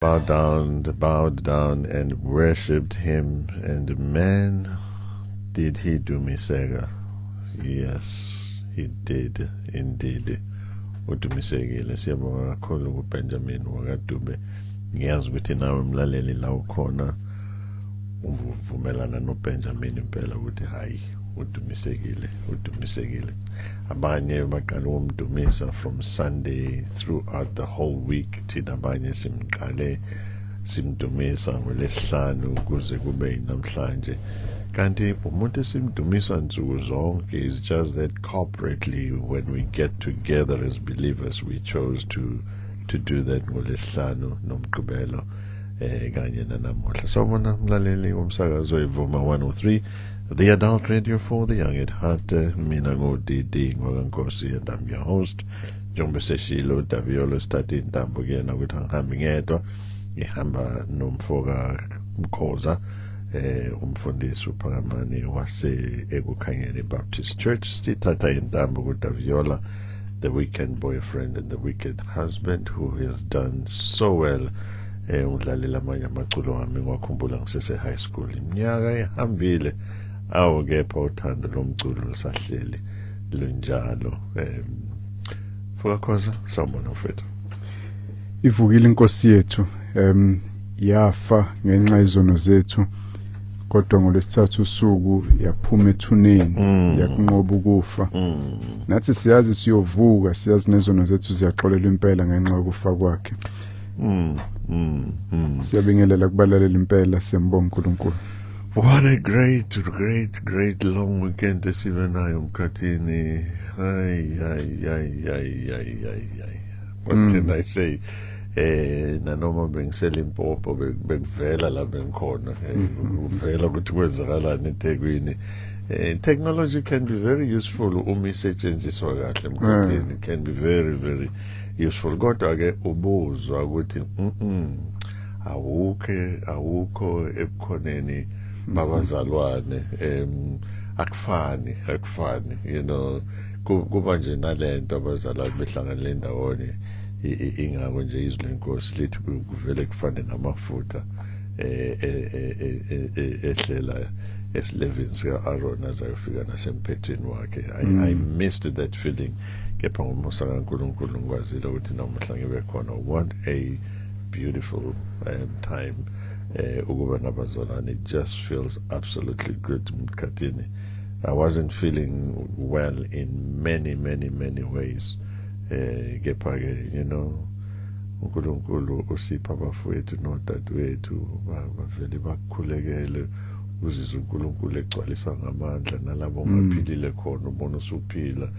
Bowed down and worshipped him, and man, did he dumiseka. Yes, he did indeed. Udumisekile. Siyabonga kakhulu kuBenjamin wakaDube. Ngiyazi ukuthi nawe mlaleli la ukhona uvumelana noBenjamin impela ukuthi hayi, udumisekile, udumisekile. Abanye baqala ukumdumisa from Sunday throughout the whole week. Thina abanye simqale simdumisa ngolesihlanu kuze kube namhlanje, kanti umuntu esimdumisa nsuku zonke is just that corporately, when we get together as believers, we chose to do that ngolesihlanu nomgqibelo kanye nanamuhla. Sawubona mlaleli womsakazo iVuma 103, the adult radio for the young at heart. Mina ngo-DD ngwakankosi and I'm your host. Njengoba seshilo uDaviolo, sithathe intambo kuyena ukuthi angihambi ngedwa, ngihamba nomfoka Mkhoza, umfundisi uPhakamani wase Ekukhanyeni Baptist Church. Sithatha intambo kuDaviola, the weekend boyfriend and the wicked husband who has done so well. Ungidlalela amanye amaculo wami ngiwakhumbula ngisese high school, iminyaka ihambile, awu, kepha uthando lomculo lusahleli lunjalo. Mfoka Khoza, sawubona mfethu. Ivukile inkosi yethu. Yafa ngenxa yezono zethu, kodwa ngolesithathu usuku yaphuma ethuneni, yakunqoba ukufa. Nathi siyazi siyovuka, siyazi nezono zethu ziyaxolelwa impela ngenxa yokufa kwakhe. Siyabingelela kubalaleli impela, siyambonga uNkulunkulu. What a great, great, great long weekend esibe nayo mkhathini. Ay, ay, ay, ay, ay, ay, ay. What can I say? Nanoma bengiseLimpopo, bekuvela la bengikhona, kuvela ukuthi kwenzakalani eThekwini. Technology can be very useful uma isetshenziswa kahle mkhathini, can be very, very useful, kodwa ke ubuzwa ukuthi awukhe awukho ebukhoneni babazalwane, akufani, akufani. Kuba nje nalento abazalwane behlanganele ndawonye, ingako nje izwi lenkosi lithi kuvele kufane namafutha ehlela esilevini sika Aaron azayofika nasemphethweni wakhe. I missed that feeling, kepha ngomusa kaNkulunkulu ngikwazile ukuthi namuhla ngibe khona. What a beautiful time ukuba nabazalwane. It just feels absolutely good mkhathini. I wasn't feeling well in many, many, many ways, kepha ke uNkulunkulu usipha abafowethu nodadewethu, bavele bakukhulekele, uzizwe uNkulunkulu egcwalisa ngamandla nalabo ongaphilile khona, ubona usuphila.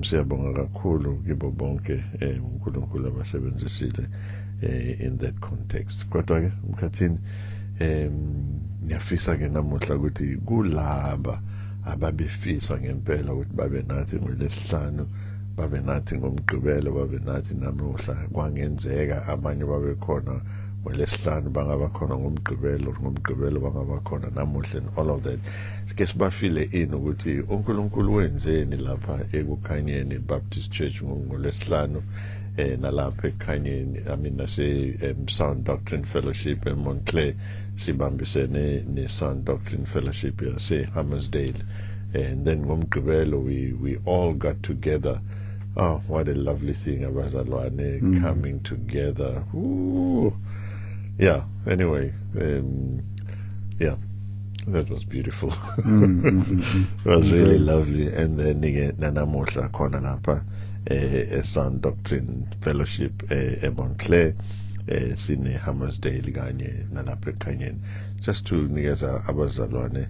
Siyabonga kakhulu kibo bonke uNkulunkulu abasebenzisile in that context. Kodwa ke mkhathini, ngiyafisa ke namuhla ukuthi kulaba ababefisa ngempela ukuthi babe nathi ngolesihlanu, babe nathi ngomgqibelo, babe nathi namuhla, kwangenzeka abanye babe khona ngolesihlanu, bangaba khona ngomgqibelo, ngomgqibelo bangaba khona namuhla and all of that, sike sibafile in ukuthi uNkulunkulu wenzeni lapha Ekukhanyeni Baptist Church ngolesihlanu, nalapha Ekukhanyeni, I mean nase Sound Doctrine Fellowship eMontclair, sibambisene ne Sound Doctrine Fellowship yase Hammersdale, and then ngomgqibelo we all got together. Oh, what a lovely thing, abazalwane coming together. Ooh. Yeah, anyway, yeah, that was beautiful. It was really lovely. And then ke nanamuhla khona lapha eSound Doctrine Fellowship eMontclair, sine Hammersdale kanye nalapha Ekhanyeni, just to nikeza abazalwane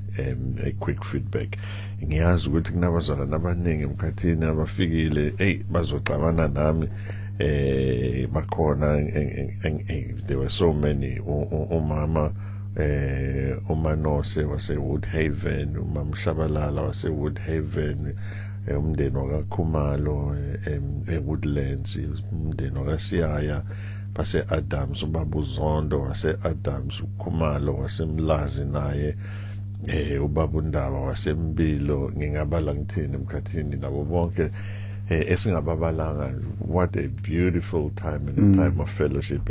a quick feedback. Ngiyazi ukuthi kunabazalwane abaningi emkhathini abafikile, hey, bazoxabana nami. Bakhona, there were so many, umama uManose wase Woodhaven, uMamshabalala wase Woodhaven, umndeni wakaKhumalo eWoodlands, umndeni wakaSiyaya base Adams, ubaba uZondo wase Adams, uKhumalo waseMlazi naye, ubaba uNdaba waseMbilo, ngingabala ngithini emkhathini, nabo bonke. Esingababalanga. What a beautiful time and a time of fellowship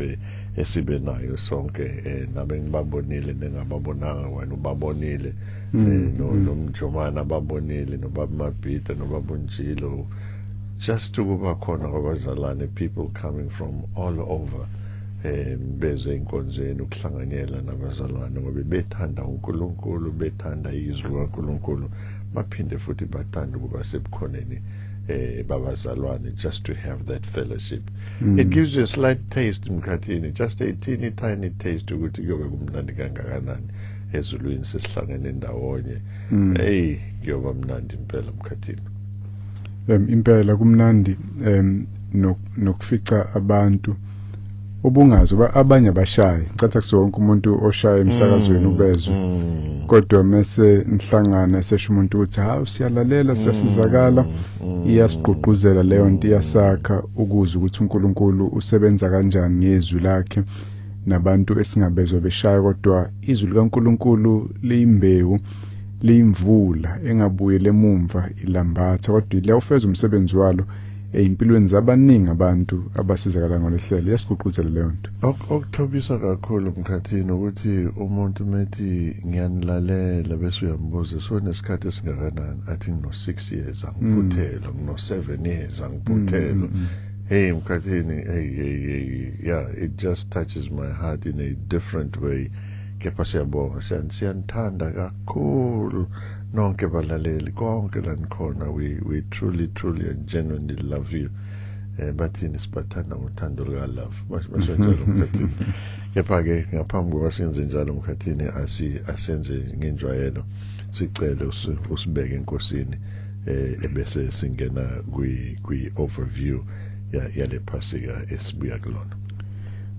esibe nayo sonke, nabe ngibabonile nengababonanga, wena ubabonile, no nomjomana ababonile, nobaba Mabhida, nobaba Unjilo, just ukuba khona kwabazalwane, people coming from all over, beze enkonzweni ukuhlanganyela nabazalwane ngoba bethanda uNkulunkulu, bethanda izwi likaNkulunkulu, baphinde futhi bathanda ukuba sebukhoneni babazalwane, just to have that fellowship. It gives you a slight taste, Mkhathini, just a teeny tiny taste ukuthi kuyobe kumnandi kangakanani ezulwini sesihlangene ndawonye. Hey, kuyoba mnandi impela, Mkhathini. Impela kumnandi nokufica abantu ubungazi abanye abashayi. Ngicatha kusonke umuntu oshaya emsakazweni ubezwe, kodwa mase nihlangana esesho umuntu ukuthi hawu, siyalalela, siyasizakala, iyasigqugquzela leyo nto, iyasakha ukuze ukuthi uNkulunkulu usebenza kanjani ngezwi lakhe nabantu esingabezwa beshaya. Kodwa izwi likaNkulunkulu liyimbewu, liyimvula engabuyele emumva ilambatha, kodwa liyawufeza umsebenzi walo ezimpilweni zabaningi abantu abasizakala ngalehlelo. Iyasigqugquzela leyo nto. Okuthobisa kakhulu, Mkhathini, ukuthi umuntu methi ngiyanilalela, bese uyambuza so nesikhathi esingakanani, athi ngino 6 years angiphuthelwa, ngino 7 years angiphuthelwa. Hey Mkhathini, hey, hey, hey, yeah, it just touches my heart in a different way. Kepha siyabonga, siyanithanda kakhulu nonke balaleli, konke la nikhona. We truly, truly and genuinely love you. Bathini, sibathanda ngothando luka love, basho njalo, Mkhathini. Kepha ke ngaphambi kokuba senze njalo, Mkhathini, asi asenze ngenjwayelo, sicele usibeke enkosini, ebese singena kwi overview yale Phasika esibuya kulona.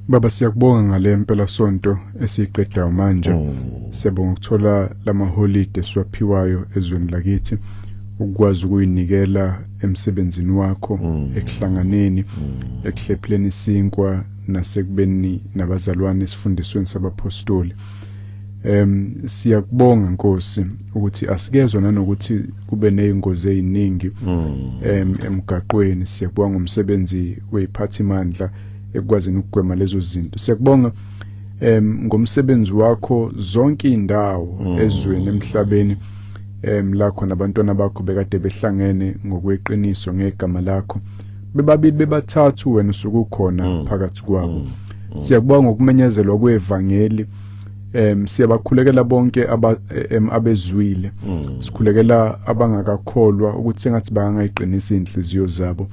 Baba, siyakubonga ngale mpela sonto esiyiqedayo manje. Siyabonga ukuthola lama holiday siwaphiwayo ezweni lakithi, ukwazi ukuyinikela emsebenzini wakho, ekuhlanganeni, ekuhlephuleni isinkwa nasekubeni nabazalwane esifundisweni sabapostoli. Siyakubonga Nkosi ukuthi asikezwa nanokuthi kube nezingozi eziningi emgaqweni. Siyakubonga ngomsebenzi weziphathimandla ekwazini ukugwema lezo zinto. Siyakubonga ngomsebenzi wakho zonke indawo ezweni, emhlabeni, la khona abantwana bakho bekade behlangene ngokweqiniso ngegama lakho, bebabili, bebathathu, wena usuke ukhona phakathi kwabo. Siyakubonga ngokumenyezelwa kwevangeli. Siyabakhulekela bonke abezwile. Sikhulekela abangakakholwa ukuthi sengathi bangayiqinisa inhliziyo zabo,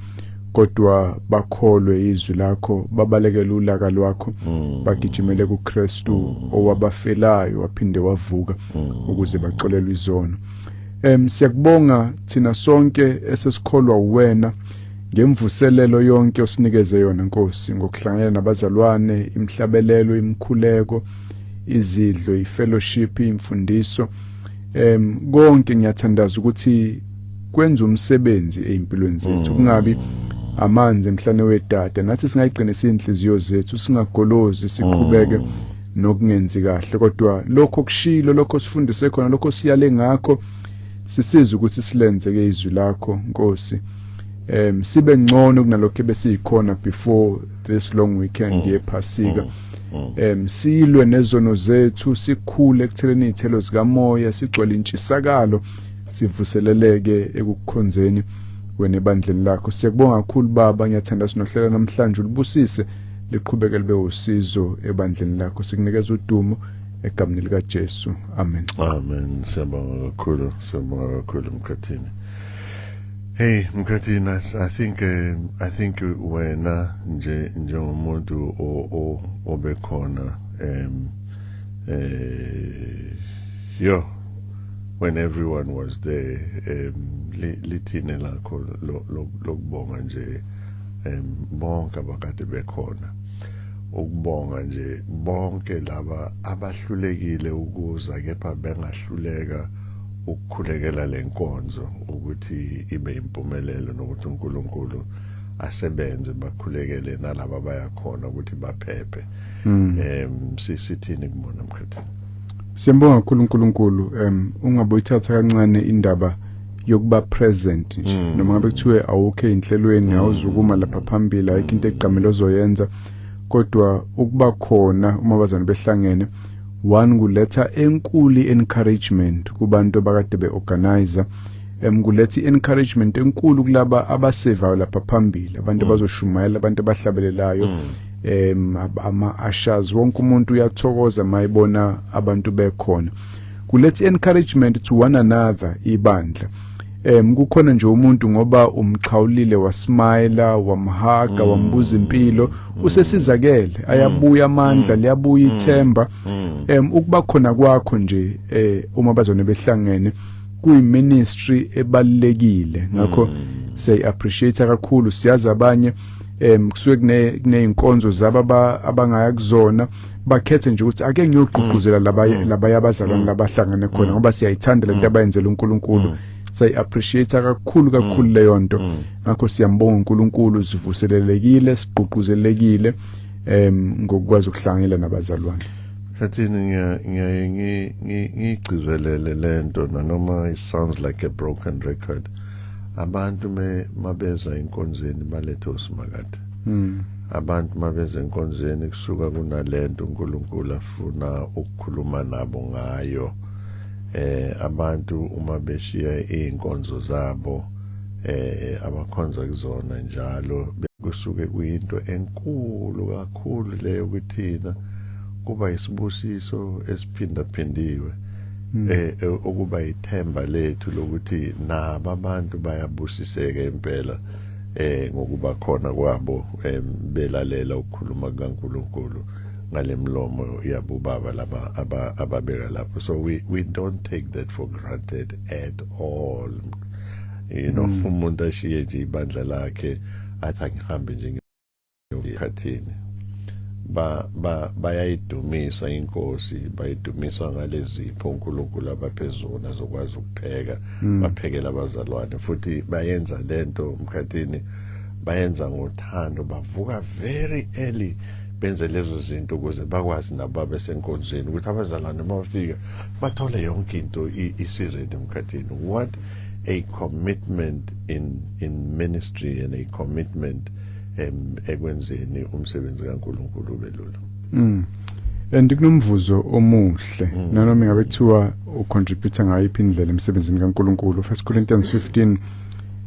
kodwa bakholwe izwi lakho, babalekele ulaka lwakho, bagijimele kuKristu owabafelayo waphinde wavuka ukuze baxolelwe izono. Siyakubonga thina sonke esesikholwa uwena ngemvuselelo yonke osinikeze yona, Nkosi, ngokuhlanganyela nabazalwane, imhlabelelo, imikhuleko, izidlo, ifellowship, imfundiso, konke. Ngiyathandaza ukuthi kwenza umsebenzi ezimpilweni zethu, kungabi amanzi emhlane wedada, nathi singayiqinisa inhliziyo zethu, singagolozi siqhubeke nokungenzi kahle, kodwa lokho kushilo, lokho sifundise khona, lokho siyale ngakho, sisize ukuthi silenze ke izwi lakho, Nkosi, sibe ngcono kunalokho ebesiyikhona before this long weekend yephasika. Silwe nezono zethu, sikhule ekutheleni izithelo zikamoya, sigcwele intshisakalo, sivuseleleke ekukhonzeni wena ebandleni lakho. Siyakubonga kakhulu, Baba. Ngiyathanda sinohlela namhlanje ulibusise, liqhubeke libe usizo ebandleni lakho. Sikunikeza udumo egameni lika Jesu, amen. Amen. Siyabonga kakhulu, siyabonga kakhulu, Mkhathini. Hey Mkhathini, I think wena nje njengomuntu obekhona yo when everyone was there, lithini lakho lokubonga nje bonke abakade bekhona, ukubonga nje bonke laba abahlulekile ukuza kepha bengahluleka ukukhulekela lenkonzo ukuthi ibe impumelelo nokuthi uNkulunkulu asebenze, bakhulekele nalaba abayakhona ukuthi baphephe? Sisithini kubona, Mkhathini? Siyambonga kakhulu uNkulunkulu. Ungabuyithatha kancane indaba Yokuba present nje, noma ngabe kuthiwe awukho einhlelweni, awuzukuma lapha phambili, ayikho into egqamile ozoyenza, kodwa ukuba khona uma abazalwane behlangene, one, kuletha enkulu encouragement kubantu abakade beorganizer, kuletha encouragement enkulu kulaba abasevayo lapha phambili, abantu abazoshumayela, abantu abahlabelelayo, ama ushers. Wonke umuntu uyathokoza mayibona abantu bekhona. Kuletha encouragement to one another. Ibandla, kukhona nje umuntu, ngoba umxhawulile, wasmile, wamhaga, wambuza impilo, usesizakele, ayabuya amandla, liyabuya ithemba. Ukuba khona kwakho nje uma bazone behlangene kuyi-ministry ebalulekile. Ngakho siya appreciate kakhulu. Siyazi abanye kusuke kuneyinkonzo zabo abangaya kuzona, bakhethe nje ukuthi ake ngiyogqugquzela labaya abazalwane labahlangane khona, ngoba siyayithanda lento abayenzela uNkulunkulu. Siya appreciate kakhulu kakhulu leyo nto. Ngakho siyambonga uNkulunkulu, sivuselelekile, sigqugquzelekile ngokwazi ukuhlanganyela nabazalwane. Khathini ngiyaye ngigcizelele lento, nanoma it sounds like a broken record. Abantu me mabeza enkonzweni balethe usimakade. Abantu mabeza enkonzweni kusuka kunalento uNkulunkulu afuna ukukhuluma nabo ngayo. Abantu uma beshiya izinkonzo zabo abakhonza kuzona njalo, kusuke kuyinto enkulu kakhulu leyo kuthina, kuba isibusiso esiphindaphindiwe, okuba ithemba lethu lokuthi nabo abantu bayabusiseka impela ngokuba khona kwabo, belalela ukukhuluma kukaNkulunkulu ngalemlomo yabo baba laba ababeka lapho. So we don't take that for granted at all. Umuntu ashiye nje ibandla lakhe, athi angihambe nje ngiyokhathini, ba ba bayayidumisa inkosi, bayidumisa ngalezipho uNkulunkulu abaphezona zokwazi ukupheka, baphekela abazalwane. Futhi bayenza lento, mkhathini, bayenza ngothando, bavuka very early benze lezo zinto ukuze bakwazi nabo babe senkonzweni, ukuthi abazalwane mabafika bathole yonke into isiready. Mkhathini, what a commitment in ministry and a commitment ekwenzeni umsebenzi kaNkulunkulu ube lula. And kunomvuzo omuhle nanoma ngabe kuthiwa ucontribute ngayiphi indlela emsebenzini kaNkulunkulu. 1 Corinthians 15,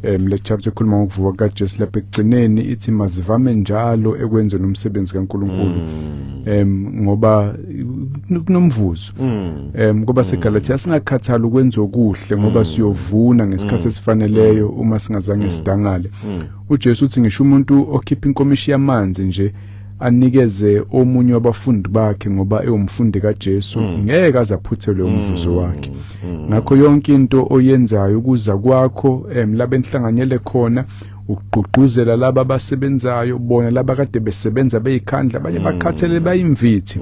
le chapter ekhuluma ngokuvuka kaJesu, lapha ekugcineni ithi mazivame njalo ekwenzeni umsebenzi kaNkulunkulu, ngoba kunomvuzo. Ngoba seGalatia, singakhathali ukwenza okuhle, ngoba siyovuna ngesikhathi esifaneleyo uma singazange sidangale. uJesu uthi ngisho umuntu okhipha inkomishi yamanzi nje anikeze omunye wabafundi bakhe ngoba ewumfundi kaJesu, ngeke azaphuthelwe umvuzo wakhe. Ngakho yonke into oyenzayo, ukuza kwakho labe enhlanganyele khona, ukugqugquzela laba abasebenzayo, bona laba kade besebenza beyikhandla, abanye bakhathele, bayimvithi,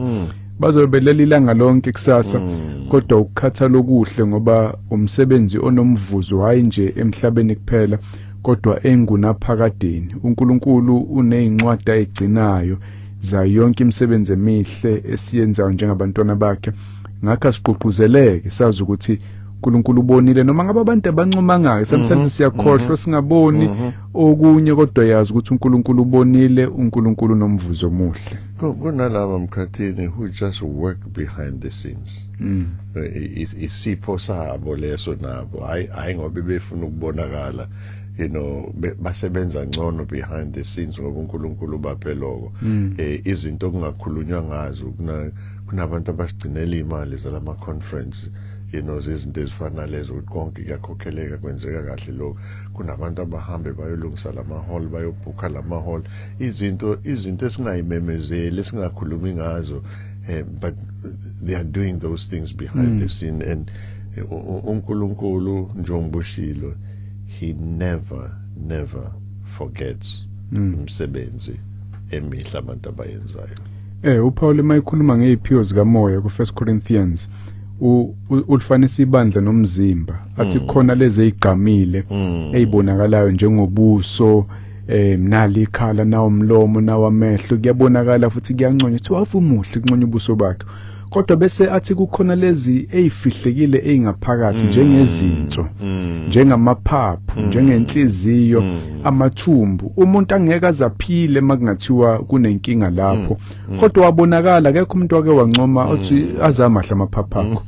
bazobelela ilanga lonke kusasa, kodwa ukukhathala okuhle, ngoba umsebenzi onomvuzo, hayi nje emhlabeni kuphela kodwa engunaphakadeni. uNkulunkulu unezincwadi ayigcinayo zayo yonke imisebenzi emihle esiyenzayo njengabantwana bakhe. Ngakho asigqugquzeleke, sazi ukuthi uNkulunkulu ubonile, noma ngabe abantu abancomangake. Sometimes siyakhohlwa, singaboni okunye, kodwa yazi ukuthi uNkulunkulu ubonile, uNkulunkulu nomvuzo omuhle. Kunalaba, mkhathini, who just work behind the scenes. Isipho sabo leso nabo, hayi hayi ngoba befuna ukubonakala, basebenza ngcono behind the scenes ngoba uNkulunkulu baphe lokho. Izinto okungakhulunywa ngazo, kunabantu abasigcinela imali zalama conference, izinto ezifana nalezo, ukuthi konke kuyakhokheleka, kwenzeka kahle lokho. Kunabantu abahambe bayolungisa lama hall, bayobhukha lama hall, izinto esingayimemezeli, esingakhulumi ngazo, but they are doing those things behind the scene. And uNkulunkulu, njengobushilo, he never never forgets umsebenzi emihle abantu abayenzayo. uPaul mayikhuluma ngeziphiwo zikamoya ku1 Corinthians, ulifanisa ibandla nomzimba, athi khona lezi ezigqamile, ezibonakalayo, njengobuso, nali ikhala, nawo umlomo, nawo amehlo, kuyabonakala futhi kuyanconywa, kuthi wavumuhle, kunconya ubuso bakhe. Kodwa bese athi kukhona lezi ezifihlekile ezingaphakathi, njengezinso, njengamaphaphu, njengenhliziyo, amathumbu. Umuntu angeke azaphile makungathiwa kunenkinga lapho, kodwa wabonakala akekho umuntu wake wancoma othi azamahle amaphaphu akho.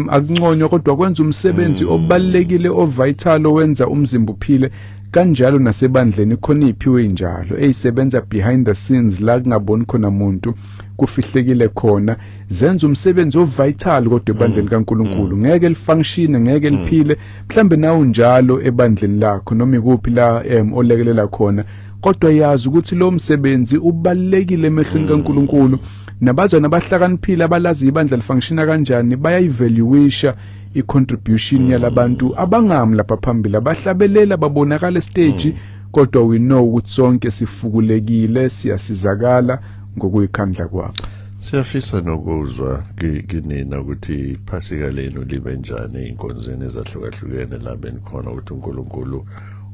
Akunconywa, kodwa kwenza umsebenzi obalekile, ovital, owenza umzimba uphile. Kanjalo nasebandleni khona iphiwe injalo eyisebenza behind the scenes, la kungaboni khona umuntu, kufihlekile khona, zenza umsebenzi ovital, kodwa ebandleni kaNkuluNkulu ngeke lifunction, ngeke liphile. Mhlambe nawe unjalo ebandleni lakho noma ikuphi la olekelela khona, kodwa yazi ukuthi lo msebenzi ubalekile emehlweni kaNkuluNkulu. Nabazwana abahlakaniphile abalazi ibandla lifunctiona kanjani bayayivaluisha i-contribution yalabantu abangami lapha phambili, abahlabelela babonakala stage, kodwa we know ukuthi sonke sifukulekile, siyasizakala ngokuyikhandla kwabo. Siyafisa nokuzwa kinina ukuthi iphasika lenu libe njani ey'nkonzweni ezahlukahlukene la benikhona, ukuthi uNkulunkulu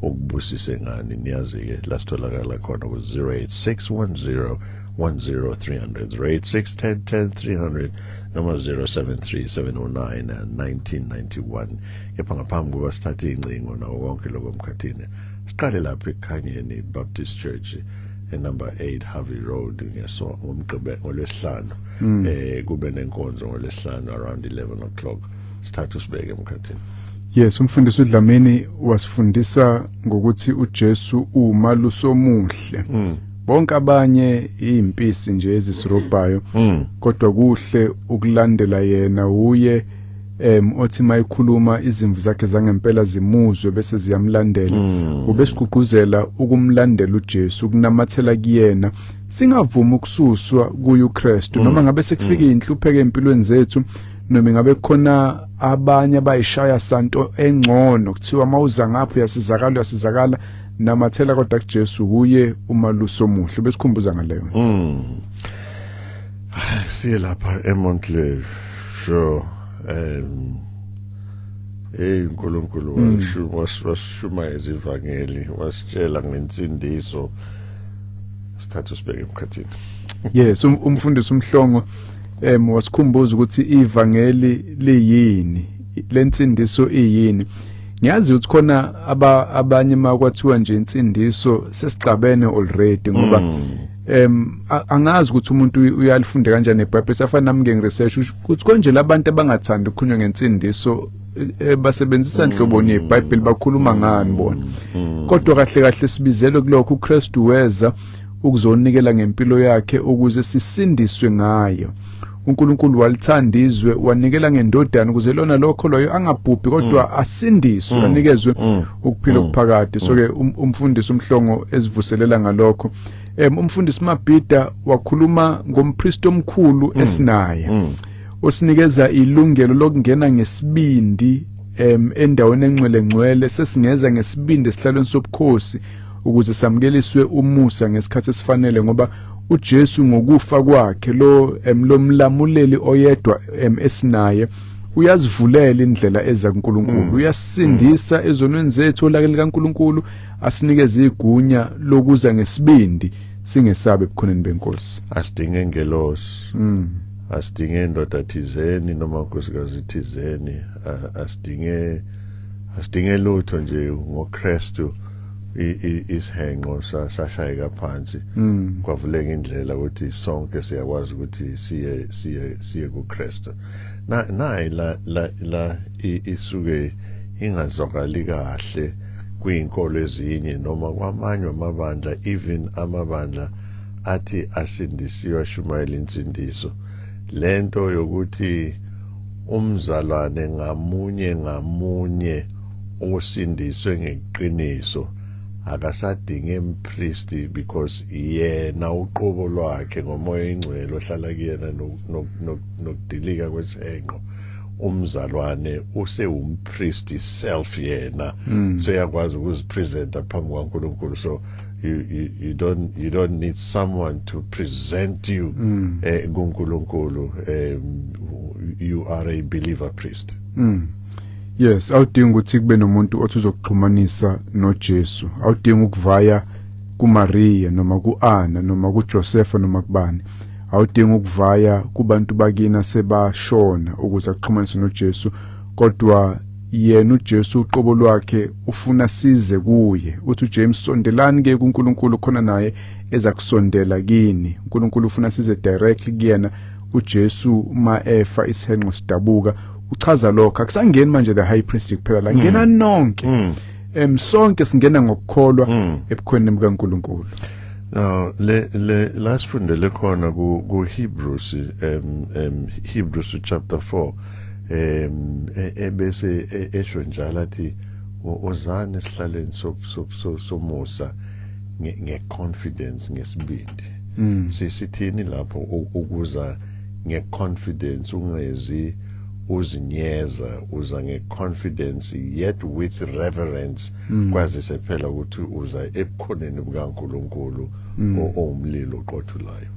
ukubusise ngani. Niyazi-ke la sitholakala khona ku-086 10 10300, 086 10 10 300 noma 073 709 1991. Kepha ngaphambi kuba sithathe iy'ngcingo nawo konke lokho emkhathini, siqale lapha eKhanyeni Baptist Church enumber 8 Harvey Road ngeso ngomgqibe ngolwesihlanu, kube nenkonzo ngolwesihlanu around 11 o'clock. Sithatha usibeke emkhathini. Yes, umfundisi uDlamini wasifundisa ngokuthi uJesu umalusi omuhle. Bonke abanye izimpisi nje ezisirobhayo, kodwa kuhle ukulandela yena. Uye othi mayikhuluma izimvu zakhe zangempela zimuzwe bese ziyamlandela. Ubesigqugquzela ukumlandela uJesu, ukunamathela kuyena, singavumi ukususwa kuye uKristu, noma ngabe sekufika inhlupheko empilweni zethu, noma ngabe khona abanye abayishaya santo engcono, kuthiwa mawuza ngapho uyasizakala, uyasizakala. Namathela kodwa kuJesu, kuye umalusi omuhle. Besikhumbuza ngaleyo. Siye lapha eMontclair. Sure. Hey, uNkulunkulu wasishumayeza ivangeli, wasitshela ngensindiso. Sithatha usibeke emkhathini. Yes, umfundisi umhlongo wasikhumbuza ukuthi ivangeli liyini, lensindiso iyini. Ngiyazi ukuthi khona abanye makwathiwa nje insindiso sesixabene already, ngoba angazi ukuthi umuntu uyalifunda kanjani eBhayibheli. Safana nami ke ngiresearch ukuthi konje labantu abangathandi ukukhulunywa ngensindiso basebenzisa nhlobo yeBhayibheli, bakhuluma ngani bona? Kodwa kahle kahle sibizelwe kulokho. uKristu weza ukuzonikela ngempilo yakhe ukuze sisindiswe ngayo. uNkulunkulu walithanda izwe, wanikela ngendodana ukuze lona lokho loyo angabhubhi kodwa asindiswe, anikezwe ukuphila okuphakade. So ke umfundisi umhlongo esivuselela ngalokho. Umfundisi Mabhida wakhuluma ngompriest omkhulu esinaye osinikeza ilungelo lokungena ngesibindi endaweni engcwele ngcwele. Sesingeza ngesibindi esihlalweni sobukhosi ukuze samukeliswe umusa ngesikhathi esifanele, ngoba uJesu ngokufa kwakhe lo mlamuleli oyedwa esinaye uyazivulela indlela eza kuNkulunkulu, uyasindisa ezonweni zethu olakeni likaNkulunkulu, asinikeze igunya lokuza ngesibindi, singesabe ebukhoneni benkosi. Asidinge ngelosi, asidinge indoda thizeni noma unkosikazi thizeni, asidinge lutho nje. NgoKristu isihenqo sashayeka phansi, kwavuleka indlela ukuthi sonke siyakwazi ukuthi siye kuKristu. Na nayi la isuke ingazwakali kahle kwinkolo ezinye noma kwamanye amabandla, even amabandla athi asindisiwe, ashumayela insindiso, lento yokuthi umzalwane ngamunye ngamunye osindiswe ngeqiniso akasadinge empriest, because yena uqobo lwakhe ngomoya ingcwele ohlala kuyena nokudilika kwesihenqo, umzalwane usewumpriest self yena, so uyakwazi ukuzipresenta phambi kwaNkulunkulu. So you don't need someone to present you kuNkulunkulu. You are a believer priest. Yes, awudingi ukuthi kube nomuntu othi uzokuxhumanisa noJesu. Awudingi ukuvaya kuMaria noma kuAnna noma kuJoseph noma kubani. Awudingi ukuvaya kubantu bakina sebashona ukuze akuxhumanise noJesu, kodwa yena uJesu uqobo lwakhe ufuna size kuye. Uthi uJames, sondelani ke kuNkulunkulu khona naye eza kusondela kini. uNkulunkulu ufuna size directly kuyena. uJesu uma efa isihenqo sidabuka, uchaza lokho. Akusangeni manje the high priest kuphela la, ngena nonke. Sonke singena ngokukholwa ebukhoneni bukaNkulunkulu. Now le lasifundele khona ku Hebrews, Hebrews chapter 4, ebese esho njalo athi, "Ozani esihlalweni somusa nge confidence, ngesibindi." Sisithini lapho ukuza nge confidence? Ungezi uzinyeza, uza nge confidence yet with reverence, kwazise phela ukuthi uza ebukhoneni bukaNkuluNkulu owumlilo oqothulayo.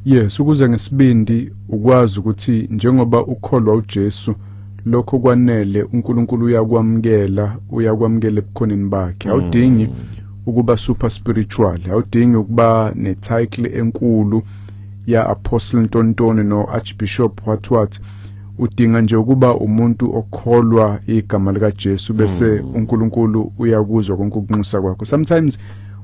Yes, ukuze ngesibindi ukwazi ukuthi njengoba ukholwa uJesu, lokho kwanele, uNkulunkulu uyakwamukela, uyakwamukela ebukhoneni bakhe. Awudingi ukuba super spiritual, awudingi ukuba ne title enkulu ya apostle Ntontoni no archbishop what what. Udinga nje ukuba umuntu okholwa igama lika Jesu, bese uNkulunkulu uyakuzwa konke ukunxusa kwakho. Sometimes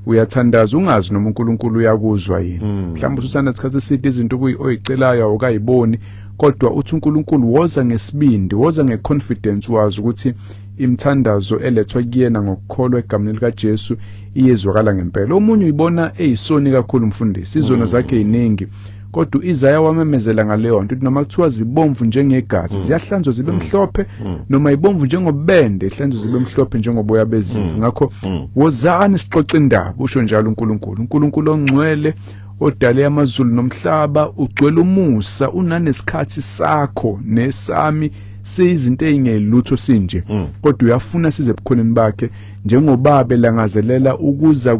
uyathandaza ungazi noma uNkulunkulu uyakuzwa yini. Mhlawumbe usuthanda isikhathi eside, izinto oyicelayo awukayiboni, kodwa uthi uNkulunkulu woza ngesibindi, woza ngeconfidence, wazi ukuthi imithandazo elethwa kuyena ngokukholwa egameni lika Jesu iyezwakala ngempela. Omunye uyibona eyisoni kakhulu, mfundisi, izono zakhe iningi, kodwa uIsaya wamemezela ngaleyo nto, ukuthi noma kuthiwa zibomvu njengegazi, ziyahlanzwa zibe mhlophe, noma ibomvu njengobende, ihlanzwa zibe mhlophe njengoboya bezimvu. Ngakho wozani sixoxe indaba, usho njalo uNkulunkulu. uNkulunkulu ongcwele odale amazulu nomhlaba ugcwele umusa, unanesikhathi sakho nesami, seyizinto ezingelutho sinje, kodwa uyafuna size ebukhoneni bakhe njengoba belangazelela ukuza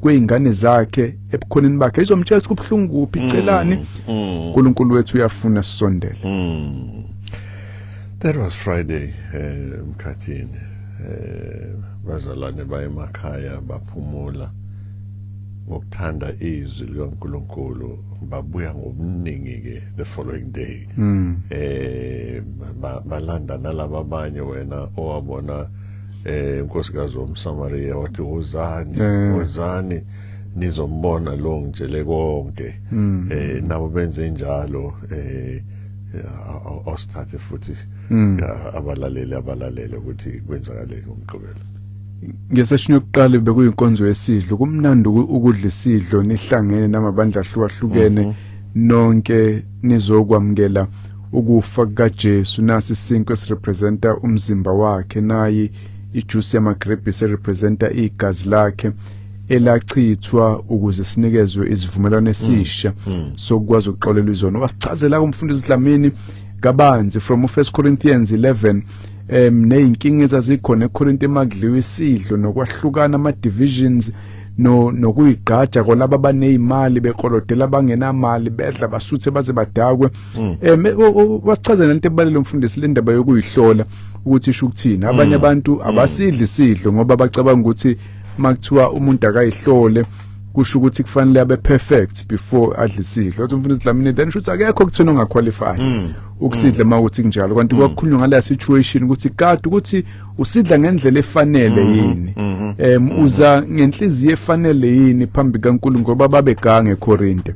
kweyingane zakhe ebukhoneni bakhe, izomtshela ukuthi kubuhlungu kuphi, celani. uNkulunkulu wethu uyafuna sisondele. That was Friday, mkhathini. Bazalwane baye emakhaya, baphumula ngokuthanda izwi likaNkuluNkulu, babuya ngobuningi ke the following day. Balanda nalaba abanye wena owabona unkosikazi womSamaria wathi, "Wozani, wozani nizombona lo ngitshele konke." Nabo benze njalo. Awusithathe futhi abalaleli ukuthi kwenzakaleni ngomgqibelo. Ngesession yokuqala bekuyinkonzo yesidlo. Kumnandi ukudla isidlo nihlangene namabandla ahlukahlukene, nonke nizokwamukela ukufa kukaJesu. Nasi isinkwa esirepresenta umzimba wakhe, nayi ijuice yamagrapes erepresenta igazi lakhe elachithwa ukuze sinikezwe isivumelwano esisha sokwazi ukuxolelwa izono. Wasichazela umfundisi Dlamini kabanzi from 1 Corinthians 11, nezinkinga ezazikhona eCorinth emakudliwa isidlo, nokwahlukana, ama divisions, no nokuyigqaja kwalabo abanezimali bekolodela abangenamali, bedla basuthe baze badakwe. Wasichazela lento ebalele umfundisi, le ndaba yokuyihlola ukuthi isho ukuthini. Abanye abantu abasidli isidlo ngoba bacabanga ukuthi makuthiwa umuntu akayihlole kusho ukuthi kufanele abe perfect before adle isidlo. Wathi umfundisi Dlamini, then shuthi akekho kuthina ongaqualify ukusidla uma ukuthi kunjalo, kanti kwakukhulunywa ngale situation ukuthi kade ukuthi usidla ngendlela efanele yini, uza ngenhliziyo efanele yini phambi kaNkulunkulu, ngoba babegange eKorinte.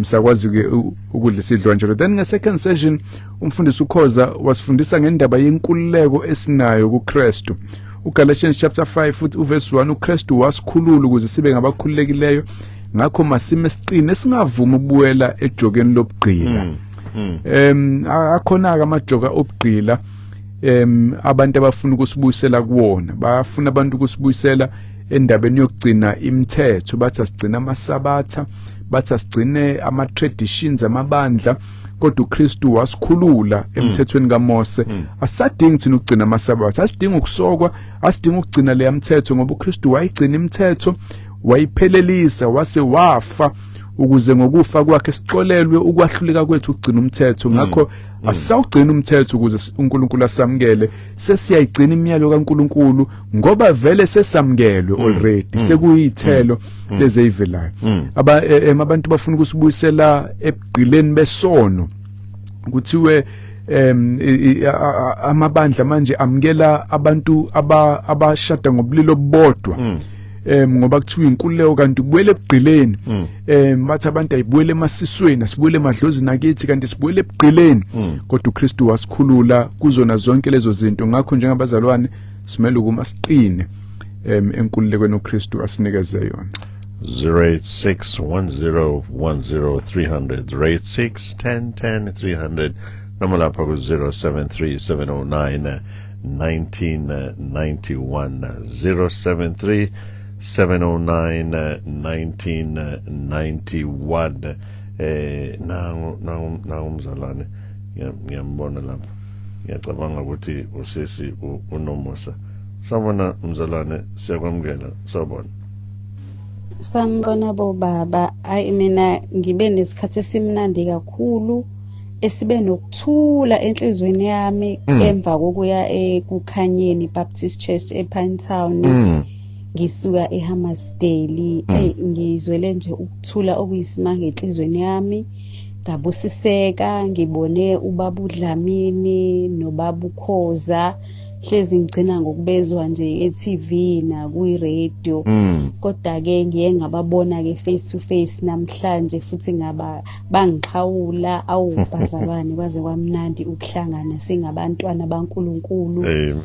Sakwazi ke ukudla isidlo kanjalo. Then nge second session umfundisi uKhoza wasifundisa ngendaba yenkululeko esinayo kuKristu, uGalatians chapter 5 futhi uverse 1: "UKristu wasikhulula ukuze sibe ngabakhululekileyo, ngakho masime siqine, singavumi ukubuyela ejokeni lobugqila." Akhona ke amajoka obugqila abantu abafuna ukusibuyisela kuwona. Bayafuna abantu ukusibuyisela endabeni yokugcina imithetho, bathi asigcine amasabatha, bathi asigcine ama traditions amabandla, kodwa uKristu wasikhulula emthethweni kaMose. Asadingi thina ukugcina amasabatha, asidingi ukusokwa, asidingi ukugcina leya mthetho, ngoba uKristu wayigcina imithetho, wayiphelelisa, wase wafa ukuze ngokufa kwakhe sixolelwe ukwahluleka kwethu ukugcina umthetho. Ngakho Asisawugcina umthetho ukuze uNkulunkulu asamukele, sesiyayigcina imiyalo kaNkulunkulu ngoba vele sesamkelwe already, sekuyithelo lezi ezivelayo. Aba abantu bafuna ukusibuyisela ebugqileni besono, kuthiwe amabandla manje amukela abantu abashada ngobulili obodwa, ngoba kuthiwa inkululeko, kanti kubuyele ebugqileni. Bathi abantu ayibuyele emasisweni, asibuyele emadlozini akithi, kanti sibuyele ebugqileni. Kodwa uKristu wasikhulula kuzona zonke lezo zinto. Ngakho njengabazalwane simele ukuma siqine enkululekweni uKristu asinikeze yona. 086 10 10 300, 086 10 10 300, noma lapha ku 073 709 1991, 073 709 1991. Nangu nangu nangu umzalwane, ngiyambona lapha, ngiyacabanga ukuthi usisi unomusa. Sawubona mzalwane, siyakwamukela, sawubona. Sanibona bobaba. Ayi, mina ngibe nesikhathi esimnandi kakhulu esibe nokuthula enhlizweni yami emva kokuya ekukhanyeni Baptist Church ePinetown, ngisuka eHammarsdale. Ey, ngizwele nje ukuthula okuyisimanga enhlizweni yami, ngabusiseka. Ngibone ubaba uDlamini nobaba uKhoza, hlezi ngigcina ngokubezwa nje e-TV nakwi-radio, kodwa ke ngiye ngababona ke face to face namhlanje futhi ngaba bangixhawula. Awu bazalwane, kwaze kwamnandi ukuhlangana singabantwana baNkulunkulu, Amen.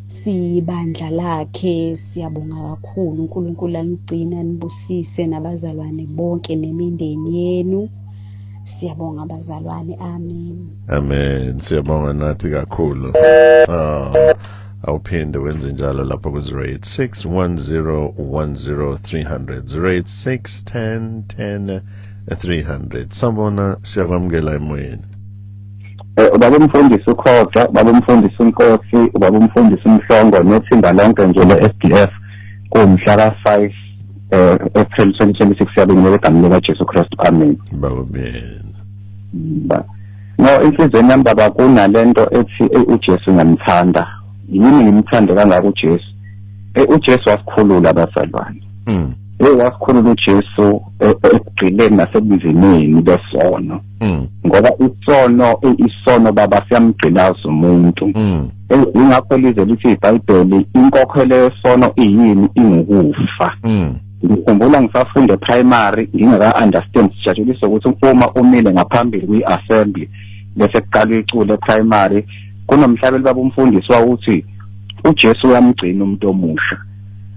sibandla lakhe. Siyabonga kakhulu. uNkulunkulu anigcina, nibusise nabazalwane bonke nemindeni yenu. Siyabonga bazalwane, amen. Amen, siyabonga nathi kakhulu. Ah, awuphinde wenze njalo lapha ku 086 10 10 300, 086 10 10 300. Sawubona, siyakwamukela emoyeni. Ubaba umfundisi uKhoza, ubaba umfundisi uNkosi, ubaba umfundisi uMhlongo nethimba lonke nje le-SDF, kumhla ka-5 April 2026, siyabingelela egameni lika Jesu Kristu, amen. Baba ben. Ba no, inhliziyweni yami baba kunalento ethi, "Ey, uJesu ngiyamthanda." Yini ngimthande kangaka uJesu? UJesu wasikhulula abazalwane. Wasikhulula uJesu ekugqileni nasebunzimeni besono, ngoba isono baba siyamgqilaza umuntu. Ingakho lize lithi iBhayibheli, inkokhelo yesono iyini? Ingukufa. Ngikhumbula ngisafunda eprimary, ngingaka understand, sijatshuliswa ukuthi uma umile ngaphambili kwi-assembly bese kuqala iculo eprimary, kunomhlabeli baba umfundisi wawuthi, "UJesu uyamgcina umuntu omusha."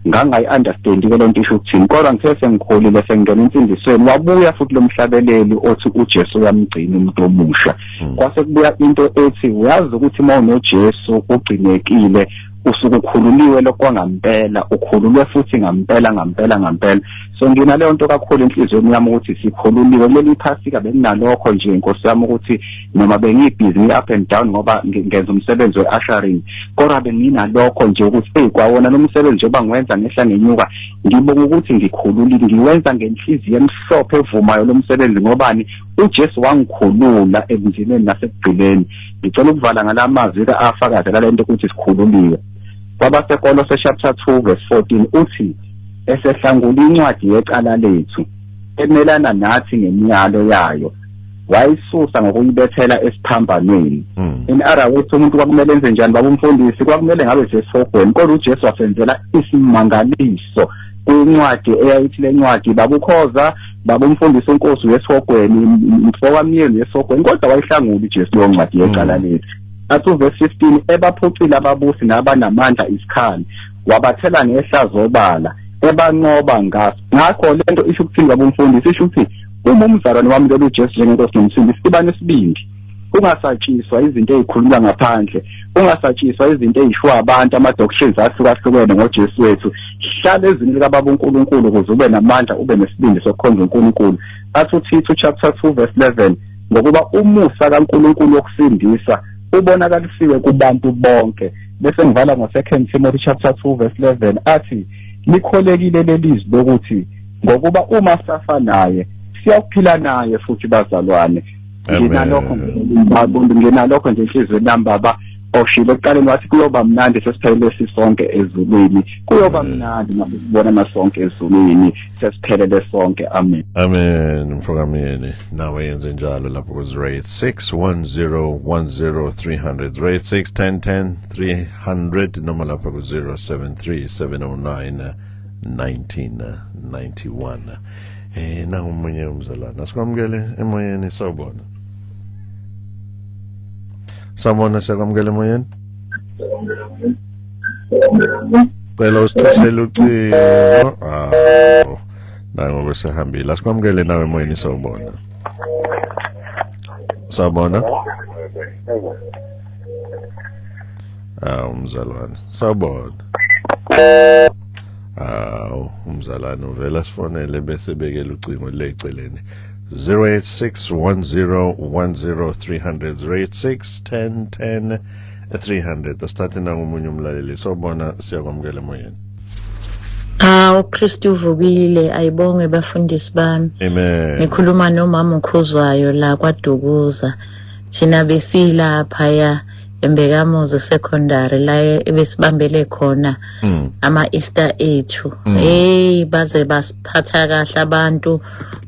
Ngangayi-understand ke lento isho ukuthini, kodwa ngithe sengikhulile, sengingena insindisweni, wabuya futhi lo mhlabeleli othi, "UJesu uyamgcina umuntu omusha." Kwase kubuya into ethi, uyazi ukuthi uma unoJesu ugcinekile, usuke ukhululiwe lokwangampela, ukhululwe futhi ngampela ngampela ngampela. So nginaleyo nto kakhulu enhliziyweni yami ukuthi sikhululiwe. Kuleli phasika benginalokho nje, inkosi yami, ukuthi noma bengibhizi ngi-up and down ngoba ngenza umsebenzi we-ushering, kodwa benginalokho nje ukuthi eyi, kwawona lo msebenzi njengoba ngiwenza ngehla ngenyuka, ngibonga ukuthi ngikhululile, ngiwenza ngenhliziyo emhlophe evumayo lo msebenzi. Ngobani? UJesu wangikhulula ebunzimeni nasekugcineni. Ngicela ukuvala ngalamazwi afakaze lalento ukuthi sikhululiwe. KwabaseKolose chapter 2 verse 14 uthi, "Esehlangula incwadi yecala lethu emelana nathi ngemiyalo yayo, wayisusa ngokuyibethela esiphambanweni." In other words, umuntu kwakumele enze njani baba umfundisi? Kwakumele ngabe sesihogweni, kodwa uJesu wasenzela isimangaliso kwincwadi eyayithi le ncwadi, babukhoza, baba umfundisi uNkosi, uyesihogweni, mfokamyeni, uyesihogweni, kodwa wayihlangula uJesu leyo ncwadi yecala lethu. Athi uverse 15, "Ebaphucile ababusi nabanamandla isikhali, wabathela ngehlazo obala, ebanqoba ngaso." Ngakho lento isho ukuthini baba umfundisi? Isho ukuthi uma umzalwane wamukela uJesu njengenkosi nomsindisi, iba nesibindi, ungasatshiswa izinto ezikhulunywa ngaphandle, ungasatshiswa izinto ezishiwa abantu, ama-doctrines ahlukahlukene ngoJesu wethu. Hlala ezwini likaBaba uNkulunkulu ukuze ube namandla, ube nesibindi sokukhonza uNkulunkulu. Athi uThithu chapter 2 verse 11, "Ngokuba umusa kaNkulunkulu wokusindisa ubonakalisiwe kubantu bonke." Bese ngivala ngo-2 Timothy chapter 2 verse 11, athi, "Likholekile lelizwi lokuthi ngokuba uma safa naye, siyakuphila naye futhi." Bazalwane. Nginalokho baba, nginalokho nje enhliziyweni yami baba. Oshilo ekuqaleni wathi kuyoba mnandi sesiphelele sisonke ezulwini, kuyoba mnandi ngakubona sonke ezulwini sesiphelele sonke. Amen. Amen mfokamyeni, nawe yenze njalo lapho ku 0861010 300, 086 10 10 300, noma lapho ku 073 709 1991. Nangomunye umzalwane, asikwamukele emoyeni. Sawubona, sawubona, siyakwamukela emoyeni. Cela usicishele ucingo. Ah, nango kusehambile. Asikwamukele nawe emoyeni. Sawubona, sawubona. Ah, umzalwane, sawubona. Awu, umzalwane uvela sifonele bese bekela ucingo leceleni. 086 10 10 300, 086 10 10 300. Asithathe nangomunye umlaleli. Sawubona, siyakwamukela emoyeni. Ah, uKristu uvukile, ayibongwe bafundisi bami. Amen. Ngikhuluma nomama uKhuzwayo la kwaDukuza. Thina besilapha ya eMbekamuzi Secondary la ebesibambele khona ama Easter ethu. Hey, baze basiphatha kahle abantu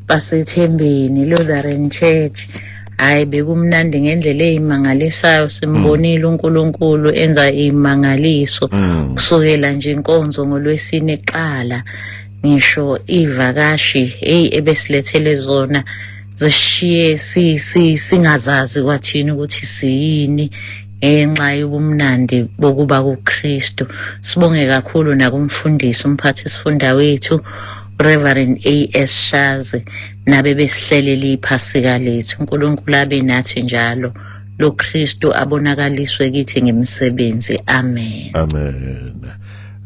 basethembeni Lutheran Church. Hayi, bekumnandi ngendlela eyimangalisayo, simbonile uNkulunkulu enza imangaliso kusukela nje inkonzo ngolwesine qala, ngisho ivakashi, hey, ebesilethele zona zishiye si si singazazi kwathini ukuthi siyini ngenxa yobumnandi bokuba kuKristu. Sibonge kakhulu nakumfundisi umphathi sifunda wethu, Reverend A.S Shazi, nabe besihlelela iphasika lethu. uNkulunkulu abe nathi njalo, lo Kristu abonakaliswe kithi ngemisebenzi. Amen. Amen.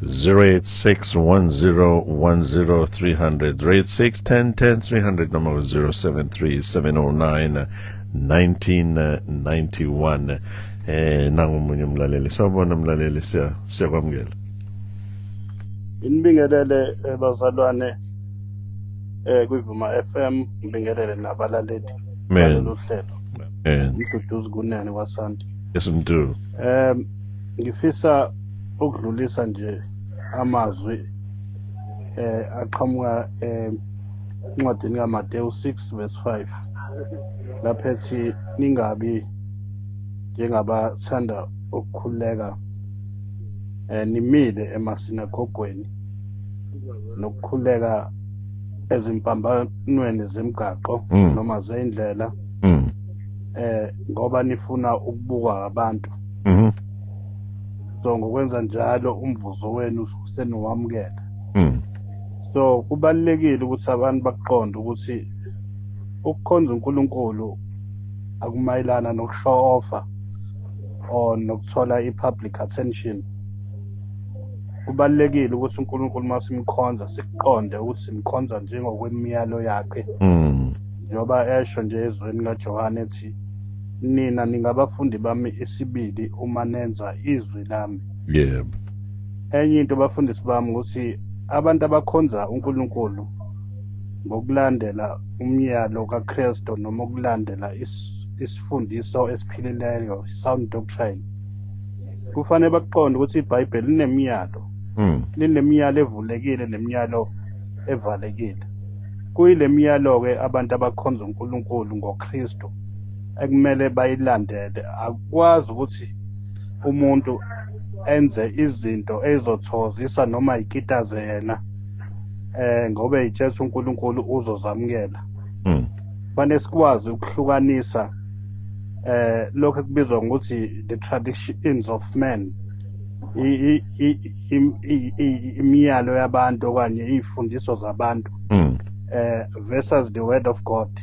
086 10 10 300, 086 10 10 300, noma 073 709 1991. Nangomunye umlaleli. Sawubona mlaleli, siyakwamukela. Nginibingelele bazalwane kwiVuma FM, ngibingelele nabalaleli Amen. balolu hlelo. Amen. Mduduzi Kunene kwaSanti. Yes, Mdu. Ngifisa ukudlulisa nje amazwi aqhamuka encwadini kaMateyu 6 verse 5, lapho ethi ningabi njengabathanda ukukhuleka nimile emasinagogweni nokukhuleka ezimpambanweni zemigaqo noma zendlela ngoba nifuna ukubukwa abantu. So ngokwenza njalo umvuzo wenu seniwamukela. So kubalulekile ukuthi abantu bakuqonde ukuthi ukukhonza uNkulunkulu akumayelana nokushow off or nokuthola i-public attention. Kubalulekile ukuthi uNkulunkulu masimkhonza sikuqonde ukuthi simkhonza njengokwemiyalo yakhe, njengoba esho nje ezweni kaJohane ethi, "Nina ningabafundi bami isibili uma nenza izwi lami." Enye into bafundisi bami ukuthi abantu abakhonza uNkulunkulu ngokulandela umyalo kaKristu noma ukulandela isifundiso esiphilileyo, sound doctrine, kufanele bakuqonde ukuthi iBhayibheli linemiyalo, linemiyalo evulekile nemiyalo evalekile. Kuyile miyalo-ke abantu abakhonza uNkulunkulu ngoKristu ekumele bayilandele. Akukwazi ukuthi umuntu enze izinto ezizothokozisa noma ikitaze yena ngoba eyitshela uNkulunkulu uzozamukela. Fanele sikwazi ukuhlukanisa lokho ekubizwa ngokuthi the traditions of men, imiyalo yabantu okanye izifundiso zabantu versus the word of God.